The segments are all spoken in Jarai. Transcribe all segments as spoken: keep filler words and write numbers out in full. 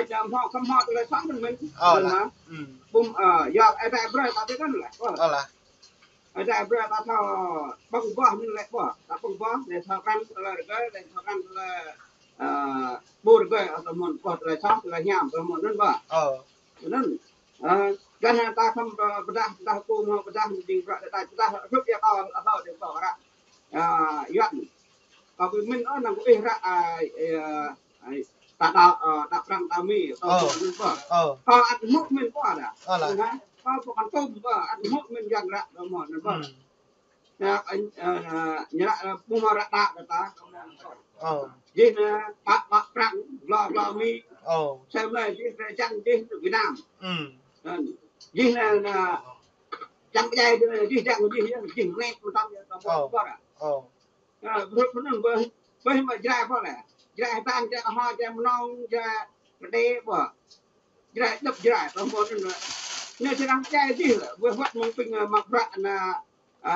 Ơ, hmâo khăm hmâo tơlơi soh mơ̆n mơ̆n. Ơ, lah. Hm. Bum, ơ, yua ơ, dah brơi ta tui anŭn lah. Ơ, lah. Ơ, dah brơi ta thâo ƀơ̆ng boh mơ̆n lĕ boh. Ta ƀơ̆ng boh, lĕ thâo krăn tơlơi rơgơi, lĕ thâo krăn tơlơi, ơ, ƀu rơgơi, ơ, tơmon boh tơlơi soh, tơlơi hiam, tơmon anŭn boh. Ơ. Anŭn. Ơ, gah ta khăm, ơ, pơdah, pơdah kơ hmâo pơdah, jing ră, ta pơdah, hrup yua kơ, ơ, hơ, ding boh ră. Ơ, Yuan. Kâo ƀu mĭn ôh, năng kơ ih ră, ơ, ơ, ơ, ta đa, ơ, đa Prăng đa Mi, kâo ƀu mĭn ôh. Kâo ăt hmư̆ mĭn ôh đa. Ơ, lah. Hă? Kâo ƀu kăn tŭm ôh, ăt hmư̆ mĭn Yuan ră, kâo hmâo anŭn ôh. Hm. Ră, ơ, ơ, ñu ră, ơ, ƀu hmâo ră đa kơ ta. Ơ. Jih anŭn, pă, pă Prăng, glô, glô Mi. Ơ. Sem lĕ jih, ră jăng jih Việt Nam. Hm. Ơ. Jih anŭn, anŭn, jăng pơdjai, jih jăng jih, jih rơngot mơtam, kâo ƀu ƀuh ră. Ơ. Ơ, ƀu, ƀu anŭn, ƀu, ƀu hmâo Jrai ƀuh lĕ. Jrai Hơbang, Jrai Kơho, Jrai Mơnong, Jrai Kơđê ƀuh. Jrai djŏp Jrai, tơmon anŭn lĕ. Ñu sơrăng pơdjai jih lĕ, ƀu huăt mơ̆ng ƀing, ơ, mă bruă anŭn, ơ,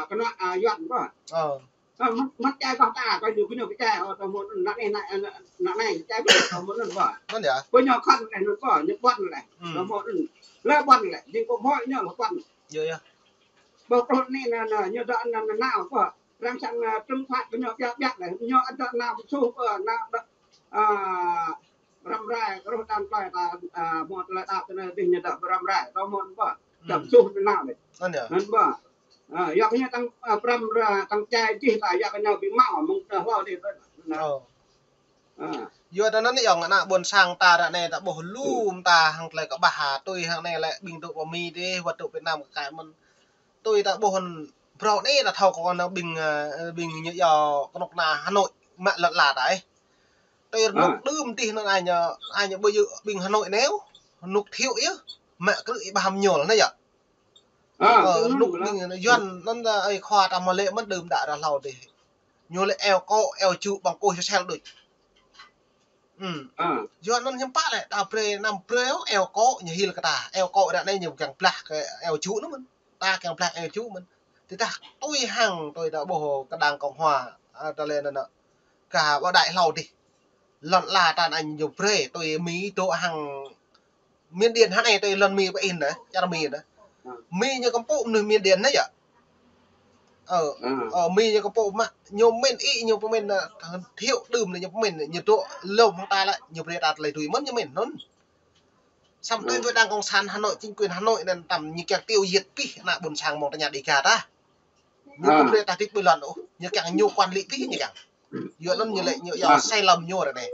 kơnuă, ơ, Yuan ƀuh. Ơ. Ơ, mă, mă pơdjai boh ta, kơ ñu, kơ ñu pơdjai, ơ, tơmon anŭn, anai, anai, anai, anai, pơdjai ƀuh, tơmon anŭn ƀuh. Anŭn yơh. Ƀuh ñu khŏn lĕ anŭn ƀuh, ñu ƀuăn lĕ. Hm. Tơmon anŭn. Lĕ ƀuăn lĕ, jing kơ ƀuh ñu lĕ ƀuăn. Yơh, yơh. Ƀuh kơ anai, anŭn, anŭn, ñu dŏ anŭn, anŭn, nao ƀuh. Răng sang, ơ, trừng phạt kơ ñu biă biă lĕ. Ñu ăt dŏ nao pơsuh ƀuh, nao dŏ, ơ, răm rai, kơ rŏh đan plơi ta, ơ, hmâo tơlơi đaŏ tơlơi dih ñu dŏ răm rai, tơmon ƀuh. Hm. Dŏ pơsuh nao lĕ. Anŭn yơh. Anŭn ƀuh. Ơ, yua kơ ñu tăng, ơ, pơrăm ra, tăng pơdjai jih ta, yua kơ ñu ƀu hmâo, mơ̆ng tơlơi hlâo dih. Ơ. Ơ. Yua dah anŭn yơh, ană ƀôn sang ta ră anai ta ƀuh lu mơta hăng tơlơi kơƀah, tui hăng anai lĕ ƀing dŏ pơ Mi dih, wơ̆t dŏ Việt Nam kơ kăi mơ̆n. Tui ta ƀuh hăng phrâo anai ta thâo kơ ană ƀing, ơ, ƀing ñu yua kơnuk kơna Hà Nội mă lŏn ala ta ih. Tui rơnŭk đưm dih anŭn ai ñu, ai ñu ƀu djơ̆ ƀing Hà Nội neo, rơnŭk Thiệu yơh, mă krư̆ ih ƀah hăm ñuôl anai yơh. Ơ, rơnŭk ƀing Yuan anŭn ta ơi khua ta hmâo lĕ mơ̆n đưm đă ră hlâo dih. Ñu lĕ eo kô̆, eo čŭ ƀăng kôih sel đôč. Hm. Yuan anŭn hiư̆m pă lĕ, ta brơi, anăm brơi ôh eo kô̆ ñu hil kơ ta. Eo kô̆ ră anai ñu kiăng blah kơ eo čŭ anŭn mơ̆n. Ta kiăng blah eo čŭ mơ̆n. Tơdah tui hăng, tui ta ƀuh kơ Đảng Cộng Hòa, ơ, ta lĕ anŭn, anŭn. Kơ ƀôdah hlâo dih. Lŏn ala ta anai ñu brơi, tui Mi dŏ hăng Miên Điên hă anai, tui lŏn Mi pơ ih anai, čar Mi anai. Mi ñu kơmpŭ mơnuih Miên Điên anai yơh. Ơ, ơ, Mi ñu kơmpŭ mă, ñu mĭn ih, ñu pơmĭn, ơ, Thiệu đưm anai ñu pơmĭn, ñu dŏ lŏm hăng ta lĕ, ñu brơi ta tơlơi tui mơ̆n ñu mĭn anŭn. Samơ̆ tui, tui Đảng Cộng sản Hà Nội, chính quyền Hà Nội anŭn tăm ñu kiăng tiêu diệt pih ană ƀôn sang mơ̆ng tơña Đêga ta. Ñu ƀu brơi ta hơdip ƀơi lŏn ôh, ñu kiăng ñu quản lý pih ñu kiăng. Yua anŭn ñu lĕ ñu yua sai lầm ñu ră anai.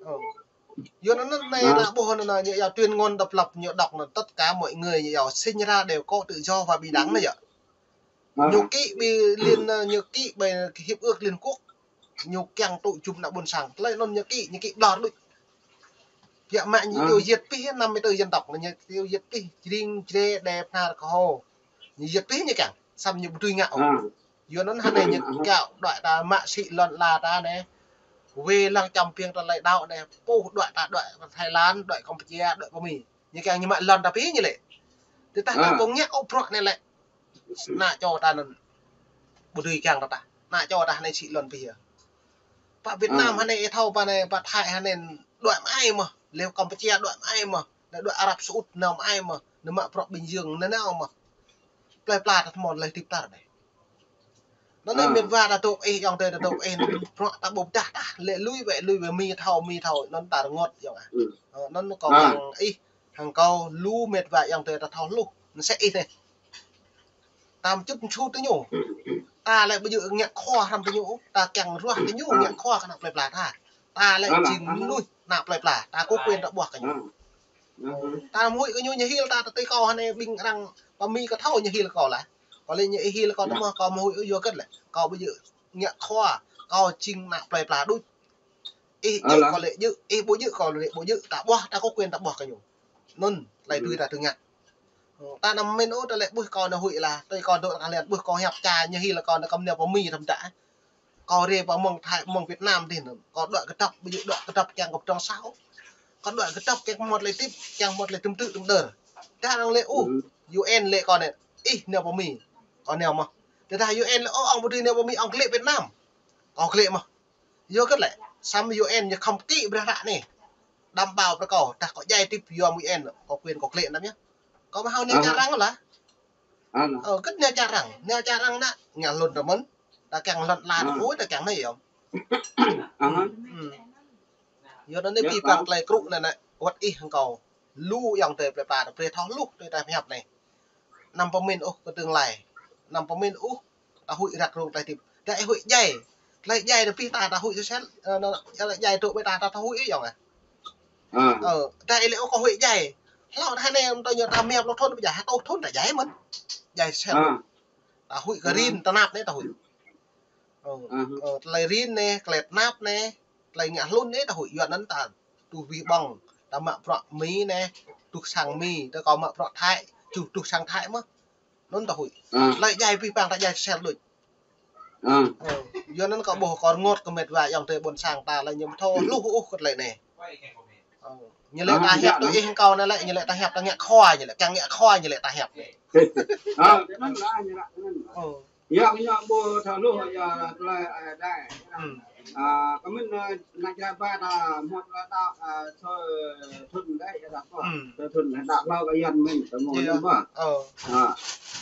Ơ. Yua anŭn anai ta ƀuh anŭn ñu yua tuyên ngôn độc lập ñu đọc anŭn tất cả mọi người ñu yua sinh ra đều có tự do và bình đẳng anai yơh. Ñu ký ƀơi liên, ơ, ñu ký ƀơi Hiệp ước Liên Quốc. Ñu kiăng tŭ jum ană ƀôn sang. Tơlơi anŭn ñu ký, ñu ký ƀlŏr đôč. Biă mă ñu tiêu diệt pih năm mươi tư dân tộc, ñu tiêu diệt pih Jring, Jrai, Đê, Bahnar, Kơho. Ñu diệt pih ñu kiăng, samơ̆ ñu ƀu dưi ngă ôh. Yua anŭn hă anai ñu kiăng đuaĭ ta mă sĭ lŏn ala ta anai. Wai lăng čăm piêng tơlơi đaŏ anai, puh đuaĭ ta đuaĭ Thái Lan, đuaĭ Campuchia, đuaĭ pơ Mi. Ñu kiăng ñu mă lŏn ta pih ñu lĕ. Tơdah ta ƀu ngă ôh bruă anai lĕ. Ană čô ta anŭn ƀu dưi kiăng ta tah. Ană čô ta hă anai sĭ lŏn pih yơh. Pơ Việt Nam hă anai ih thâo pơ anai, pơ Thái hă anai đuaĭ mơai mơ̆n. Lĕ Campuchia đuaĭ mơai mơ̆n. Anai đuaĭ Arab Saudi nao mơai mơ̆n. Anai mă bruă Bình Dương anai nao mơ̆n. Plơi pla ta tơmon lĕ hơdip ta ră anai. Anŭn anai mĕt wa ta dŏ ih, ayŏng adơi ta dŏ ih, bruă ta ƀu pơdah tah, lĕ lui wĕ, lui wĕ Mi thâo, Mi thâo, anŭn ta rơngot ayŏng ah. Ơ, anŭn kâo hăng ih, hăng kâo lu mĕt wa ayŏng adơi ta thâo hluh, mơsĕ ih anai. Ta mơčŭt mơčŭt tơ ñu. Ta lĕ ƀu djơ̆ ngă khua hrăm tơ ñu, ta kiăng ruah tơ ñu ngă khua kơ ană plơi pla ta. Ta lĕ jing mơnuih ană plơi pla, ta có quyền ta ƀuah kơ ñu. Ta mơ̆ huĭ kơ ñu, ñu hil ta, ta tui kâo hă anai ƀing arăng pơ Mi kơ thâo ñu hil kâo lah. Kâo lĕ ñu hil kâo tơ mơ̆ kâo mơ̆ huĭ yua hơget lĕ. Kâo ƀu djơ̆ ngă khua, kâo jing ană plơi pla đôč. Ih djơ̆ kâo lĕ djơ̆, ih ƀu djơ̆ kâo lĕ ƀu djơ̆, ta ƀuah, ta có quyền ta ƀuah kơ ñu. Anŭn, tơlơi tui ta tui ngă. Ta anăm mĭn ôh, ta lĕ ƀuh kâo anai huĭ lah, tui kâo dŏ tơlơi hơlen, ƀuh kâo hiăp ča ñu hil kâo anai kơ mơneo pơ Mi thăm đă. Kâo rai pơ mơ̆ng Thái, mơ̆ng Việt Nam dih anŭn. Kâo đuaĭ kơdŏp, ƀu djơ̆ đuaĭ kơdŏp kiăng kơ pơdrŏng sao. Kâo đuaĭ kơdŏp kiăng kơ hmâo tơlơi hơdip, kiăng hmâo tơlơi tơm tư̆ tơm đơr. Tơdah arăng lĕ ôh, U N lĕ kâo anai, ih nao pơ Mi, kâo nao mơ̆n. Tơdah U N lĕ ôh, ŏng ƀu dưi nao pơ Mi, ŏng glaĭ Việt Nam, kâo glaĭ mơ̆n. Yua hơget lĕ, samơ̆ U N ñu khŏm ký brơi ră anai. Đăm ƀao brơi kâo, tah kâo djai tip yua mui en, kâo quyền kâo klĕ năm yơh. Kâo mă hao nao čar arăng lah. Ơ, kơ nao čar arăng, nao čar arăng nă, ngă hlŭn tơ mơ̆n. Ta kiăng hlŭn la tơ ƀuh, ta kiăng nao yơh. Yua anŭn nă pih păng tơlơi krŭ nă nă, wơ̆t ih hăng kâo. Lu ayŏng adơi plơi pla ta brơi thâo hluh tui ta pơhiăp anai. Anăm pơmĭn ôh kơ tương lai. Anăm pơmĭn ôh ta huĭ răk rông tơlơi hơdip. Tơdah ih huĭ djai. Tơlơi djai tơ pih ta, ta huĭ sel, ơ, nă, tơlơi djai tŭ ƀơi ta, ta, ta huĭ ih yŏng ah. Ơ, tơdah ih lĕ ôh kâo huĭ djai. Hlâo tơlơi anai tơ ñu ta mia pluh thŭn ƀu djai, ha rơtuh thŭn ta djai mơ̆n. Djai sel. Ta huĭ kơ rin tơnap anai ta huĭ. Ơ, tơlơi rin anai, tơlơi tơnap anai, tơlơi ngă hlŭn anai ta huĭ yua anŭn ta tuh wih ƀơ̆ng, ta mă bruă Mi anai, tuh sang Mi, tơ kâo mă bruă Thái, tuh, tuh sang Thái mơ̆n. Anŭn ta huĭ. Tơlơi djai pih păng ta djai sel đôč. Ơ, yua anŭn kâo ƀuh kâo rơngot kơ met wa ayŏng adơi ƀôn sang ta lĕ ñu ƀu thâo hluh ôh kơ tơlơi anai. Ơ, ñu lĕ ta hiăp tui ih hăng kâo anai lĕ, ñu lĕ ta hiăp ta ngă khua, ñu lĕ kiăng ngă khua, ñu lĕ ta hiăp anai. Ơ, tui anŭn lah, ñu lah, tui anŭn lah. Ơ. Yua kơ ñu ƀu thâo hluh, yua tơlơi, ơ, dai. Ơ, kơ mĭn, ơ, nă čar ba ta hmâo tơlơi đaŏ, ơ, sơ thŭn dai, yua dah pô. Sơ thŭn dai đaŏ hlâo kơ Yuan mĭn, tơ hmâo anŭn pô. Ơ.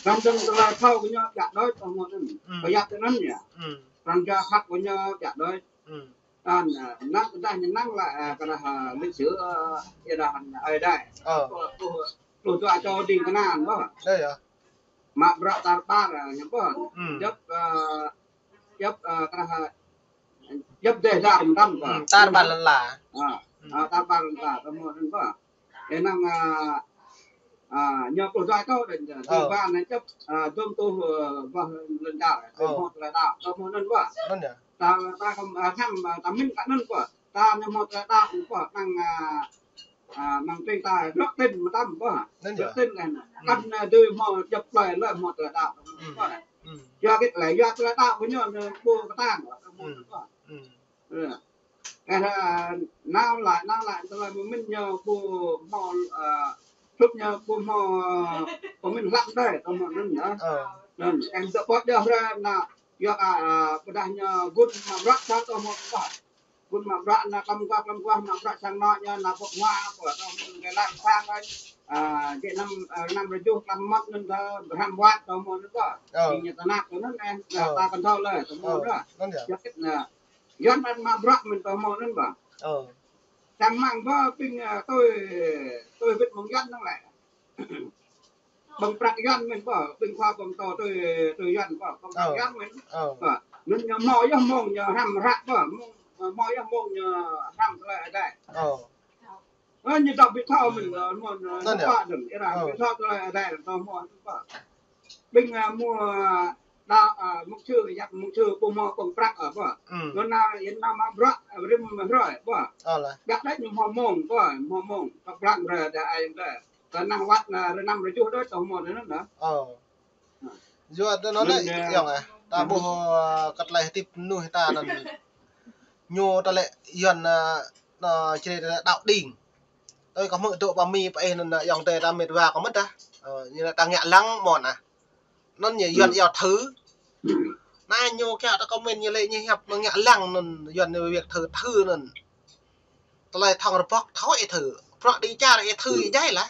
Kăn dơ̆ng tơlơi thâo kơ ñu djă đôč, tơ hmâo anŭn. Pơyap tui anŭn yơh. Kăn djă khăp kơ ñu djă đôč. Ơ, nă, tơdah ñu năng lah, ơ, kơ dah, ơ, lịch sử, ơ, yua dah, ơ, dai. Pluh, pluh, pluh dua čô ding kơna pô. Mă bruă tar ƀar, ơ, ñu pô. Djŏp, ơ, djŏp, ơ, kơ dah, ơ, djŏp dêh dar mơtam pô. Tar ƀar lŏn ala. Ơ, tar ƀar lŏn ala, tơ hmâo anŭn pô. Ơ, năng, ơ, ơ, ñu pluh dua čô ding, ding ba anai djŏp, ơ, dôm tuh, ơ, boh lŏn čar, tơ hmâo tơlơi đaŏ, tơ hmâo anŭn pô. Ta, ta kăm, ơ, kăm, ơ, ta mĭn kơ anŭn pô. Ta ñu hmâo tơlơi đaŏ pô, năng, ơ, ơ, năng tring ta rơ̆k tin mơtam pô. Rơ̆k tin anŭn. Kăn, ơ, dưi hmâo djŏp plơi lĕ hmâo tơlơi đaŏ pô. Yua kơ tơlơi, yua tơlơi đaŏ kơ ñu, ñu ƀu kơtang, tơ hmâo anŭn pô. Ơ. Ơ, nao laĭ, nao laĭ, tơlơi pơmĭn ñu ƀu hmâo, ơ, hrup ñu ƀu hmâo, ơ, pơmĭn hlăk dai, tơ hmâo anŭn, ơ. Anŭn, eng tơ ƀuh djơ̆ hrơi nă, yua kơ, ơ, pơdah ñu gŭn mă bruă čar tơ hmâo pô. Gŭn mă bruă nă kăm guah, kăm guah mă bruă sang anŏ ñu nă pơk hua, pô, tơ hmâo anŭn kơ lăng sang anai. Ơ, jĕ năm, ơ, năm rơjuh klăm mơmŏt anŭn tơ hrăm wăt tơ hmâo anŭn pô. Ơ. Jing ñu tơnap tơ anŭn, ơ, ta kăn thâo lĕ, tơ hmâo anŭn. Yua kơ nă, Yuan anŭn mă bruă mơ̆n tơ hmâo anŭn pô. Ơ. Čang rơmang pô ƀing, ơ, tui, tui wĭt mơ̆ng Yuan anŭn lĕ. Ƀơ̆ng prăk Yuan mơ̆n pô, ƀing khua ƀơ̆ng tơ tui, tui Yuan pô, ƀơ̆ng prăk Yuan mơ̆n. Pô, anŭn ñu hmâo yơh mông ñu hrăm hră pô, mông, hmâo yơh mông ñu hrăm tơlơi adai. Ơ, ñu dŏ ƀu thâo mơ̆n, ơ, mơ̆n, ơ, anŭn yơh. Pô dơ̆ng, ih ră, ƀu thâo tơlơi adai, tơ hmâo anŭn pô. Ƀing, ơ, mơ̆ng, ơ, đa, ơ, mục sư, yap mục sư, ƀu hmâo ƀơ̆ng prăk, ơ, pô. Anŭn nă, yua nă mă bruă, ơ, rĭm hrơi, pô. Ơ lah. Djă đôč ñu hmâo mông, pô, hmâo mông, tŏk blang hrơi, djă ai djă. Kơ năng wăt nă, rơnăm rơjuh đôč, tơ hmâo anŭn nă. Ơ. Yua tơ anŭn lĕ, yŏng ah. Ta ƀuh, ơ, kơ tơlơi hơdip mơnuih ta anŭn. Ñu ta lĕ Yuan, ơ, ơ, črê ta lĕ đaŏ đing. Tui kâo hmư̆ dŏ pơ Mi pơ ih anŭn, ơ, ayŏng adơi ta met wa kâo mơ̆n dah. Ơ, ñu lĕ ta ngă lăng mơ̆n ah. Anŭn ñu Yuan iâu thư. Nă ñu kiăng ta kơ mĭn ñu lĕ ñu hiăp mơ̆ng ngă lăng anŭn Yuan ñu việc thư thư anŭn. Tơlơi thŏng rơbŏk thâo ih thư. Bruă ding čar ih thư ih djai lah.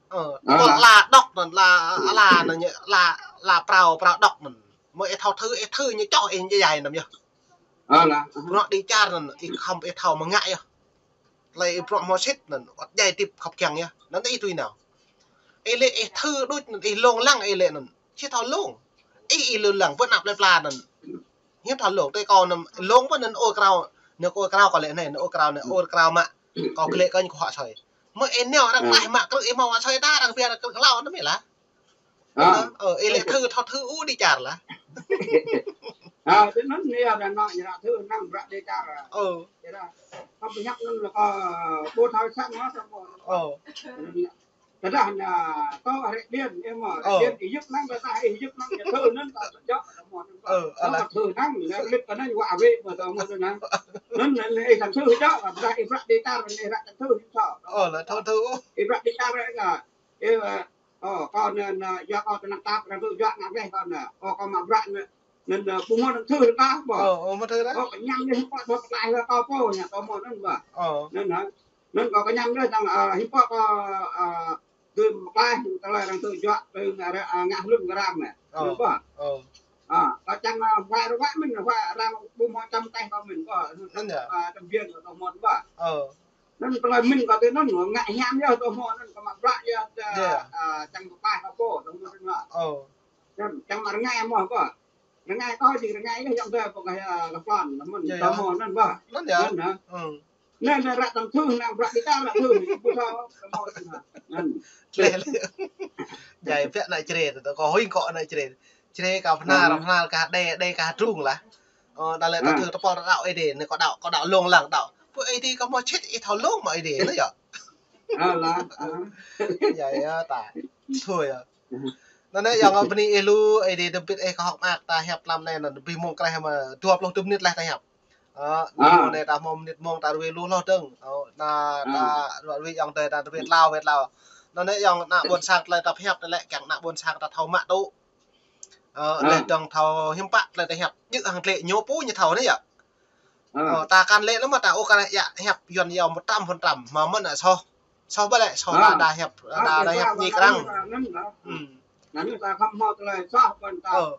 Ơ, kơ ala đŏk anŭn, ala, ala anŭn ñu, ala, ala prao, prao đŏk anŭn. Mơ̆ ih thâo thư, ih thư ñu čŏh ih djai anŭn yơh. Bruă ding čar anŭn, ih khŏm ih thâo mơ̆ng ngă yơh. Tơlơi ih bruă hmâo sĭt anŭn, wăt djai hơdip khăp kiăng yơh. Anŭn ih tui nao. Ih lĕ ih thư đôč anŭn, ih lông lăng ih lĕ anŭn. Či thâo lông. Ih, ih lông lăng, ƀơi anăp plơi pla anŭn. Hiư̆m thâo lông, tui kâo anŭn, lông ƀơi anŭn ôr krao, anŭn ôr krao kâo lĕ anai, anŭn ôr krao anai, ôr krao mă. Kâo klĕ kơ ñu kơ huă soi. Mơ̆ ih nao arăng tlaih mă krư̆, ih hmâo huă soi ta arăng pia arăng krư̆ hlâo anŭn mơ̆ lah. Ơ, ih lĕ thư thâo thư ôh ding čar lah. Ơ, tui anŭn yơh, đa nă ñu ră thư năng bruă ding čar. Ơ. Yua dah, kâo pơhiăp anŭn lah kâo ƀu thâo sang mă tơ hmâo. Ơ. Tơdah nă, tơ arăng điện, ih mơ̆, điện ih yŭk năng, tơdah ih yŭk năng, ñu thư anŭn ta djŏ, tơ hmâo anŭn pô. Ơ, tơ alah. Thư năng, ñu klip kơ anŭn wă wĕ mơ̆ tơ hmâo anŭn năng. Anŭn, anŭn ih thâo thư djŏ, tơdah ih bruă ding čar, ih ră thâo thư djŏ. Ơ, lah thâo thư. Ih bruă ding čar ră kơ. Ih, ơ, ơ, kâo anŭn, anŭn, yua kâo tơnap tap, arăng thư djŏ ngă wĕ kâo anŭn. Ơ, kâo mă bruă anŭn. Anŭn, ơ, pơmŏt anŭn thâo ta, ƀă. Ơ, ơ, mơ̆ thâo ta. Kâo kơñăm yơh, hiư̆m pă ta pơklaih kơ kâo pô, ñu tơ mơ̆n anŭn, ƀă. Ơ. Anŭn hă. Anŭn kâo kơñăm yơh, tang, ơ, hiư̆m pă kâo, ơ, dưi pơklaih, tơlơi arăng tŭ juă, tơlơi arăng, ơ, ngă hlŭn kơ arăng anai. Ơ. Anŭn ƀă. Ơ. Ơ, kâo čang, ơ, huai rơwak mơ̆n, huai arăng ƀu hmâo čăm teh kâo mơ̆n, kâo. Anŭn yơh. Ơ, čăm biên kâo tơ mơ̆n, ƀă. Ơ. Anŭn tơlơi mĭn kâo tui anŭn, ngă hiam yơh tơ mơ̆n anŭn, kâo mă bruă yơh, ơ, ơ, čang pơklaih kâo pô, tơ mơ̆n anŭn, ƀă. Ơ. Anŭn, čang mă rơngai mơ̆, ƀă. Rơngai kâo jing rơngai yơh, yŏng tơ pơklaih, ơ, kơ plon, tơ mơ̆n, tơ mơ̆n anŭn, ƀă. Anŭn yơh. Anŭn hă. Ơ. Anŭn, anŭn ră tăm thâo, anŭn bruă kita ră thâo, ƀu thâo, tơ mơ̆n anŭn hă. Anŭn. Črê lĕ. Jai pĕk ană črê, tơ kâo huĭ kơ ană črê. Črê kơ pơhnar, pơhnar kơ đe, đe kơ trŭng lah. Ơ, đa lĕ ta thâo tơpul ta đaŏ Ơi Adai, anai kâo đaŏ, kâo đaŏ lông lăng đaŏ. Pơ Ơi Adai kâo hmâo čih ih thâo lông mơ̆ Ơi Adai, anŭn yơh. Ơ, lah, ơ. Yơh, yơh, ta. Thâo yơh. Anŭn anai yơh, kâo bơni ih lu, Ơi Adai tơbit ih kơ hơ̆k mơak ta hiăp tlam anai, anŭn abih mông kreh mơ̆ dua pluh dua mơnit laih ta hiăp. Ơ, anai ta hmâo mơnit mông ta ruai lu hloh dơ̆ng. Ơ, ta, ta ruai yŏng tơ ta ruai tlao, ruai tlao. Anŭn anai yơh ană ƀôn sang tơlơi ta pơhiăp tơlơi kiăng ană ƀôn sang ta thâo mă tŭ. Ơ, lĕ dơ̆ng thâo hiư̆m pă tơlơi ta hiăp. Djơ̆ hăng tlĕ ñu pô ñu thâo anai yơh. Ơ, ta kăn lĕ lăm ta ôh kăn lĕ yă hiăp Yuan yâo một trăm phần trăm, mơ̆ mơ̆n ană soh. Soh ƀă lĕ, soh ta đa hiăp, đa, đa hiăp ñik arăng. Anŭn ta khăm hmâo tơlơi soh, ƀôn ta, ơ,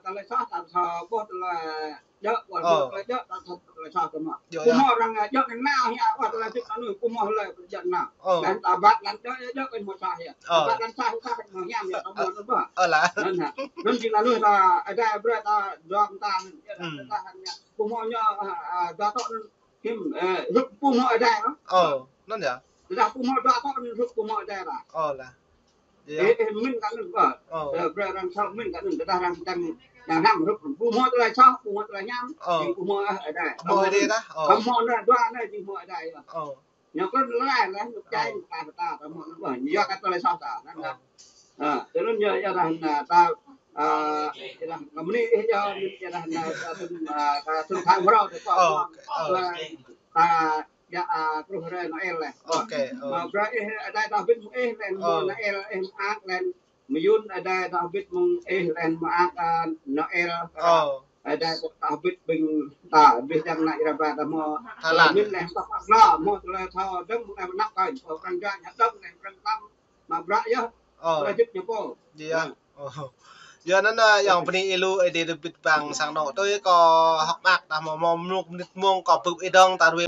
tơlơi soh ta soh ƀuh tơlơi djơ̆, ƀôn ta tơlơi djơ̆ ta soh tơlơi soh tơ mơ̆n. Ƀu hmâo arăng djơ̆ kơ nao hiăp, ƀuh tơlơi sĭt anŭn, ƀu hmâo hlơi djơ̆ nao. Ƀôn ta ƀăt lăng djơ̆, djơ̆ kơ hmâo soh hiăp. Ƀăt lăng soh, soh kơ hmâo hiam hiăp, tơ mơ̆n anŭn ƀă. Ơ, lah. Anŭn hă. Anŭn jing anŭn ta, Ơi Adai brơi ta, dŏ ta, anŭn, ta hăng ñu. Ƀu hmâo ñu, ơ, ơ, dŏ tŏ anŭn, hiư̆m, ơ, hrup ƀu hmâo Ơi Adai, ơ. Ơ, anŭn yơh. Tơdah ƀu hmâo dŏ tŏ anŭn hrup ƀu hmâo Ơi Adai lah. Ơ, lah. Yơh. Ơ, ơ, mĭn kơ anŭn ƀă. Ơ. Ơ, brơi arăng thâo mĭn kơ anŭn, tơdah arăng čang, čang hăng hrup ƀu hmâo tơlơi soh, ƀu hmâo tơlơi hiam, ơ, jing ƀu hmâo Ơi Adai. Ƀu hmâo Ơi Adai dah. Ơ. Kâo hmâo anai, dua anai jing hmâo Ơi Adai lah. Ơ. Ñu kơ lĕ lah, ñu čang kơ ta, ta hmâo anŭn ƀă, ñu yua kơ tơlơi soh ta, anŭn lah. Ơ, tui anŭn yơh, yơh dah, anŭn ta, ơ, yơh dah, ngă mơni, yơh, yơh dah, anŭn ta, ta, ta, ta, ta, ta, ta, yă, ơ, truh hrơi Noel lĕ. Ơ. Mă bruă ih, Ơi Adai ta bit mơ̆ng ih, lĕ mơ̆ng Noel, ih mơak, lĕ mơyŭn Ơi Adai ta bit mơ̆ng ih, lĕ mơak, ơ, Noel. Ơ. Ơi Adai ta bit ƀing ta, bit yang ană Ơi Adai ta hmâo. Tơlơi mĭn lĕ ta pơklaih, hmâo tơlơi thâo dơ̆ng, lĕ mơnăp kơ, pơkrăn jua, ñu dơ̆ng, lĕ pơkrăn tlam. Mă bruă yơh. Ơ. Tơlơi jĭt ñu pô. Yơh. Ơ. Yơh anŭn, ơ, yơh bơni ih lu, Ơi Adai tơbit ƀing sang anŏ tui kâo hơ̆k mơak ta hmâo mơnuk mơnit mông kâo bưp ih dơ̆ng ta ruai.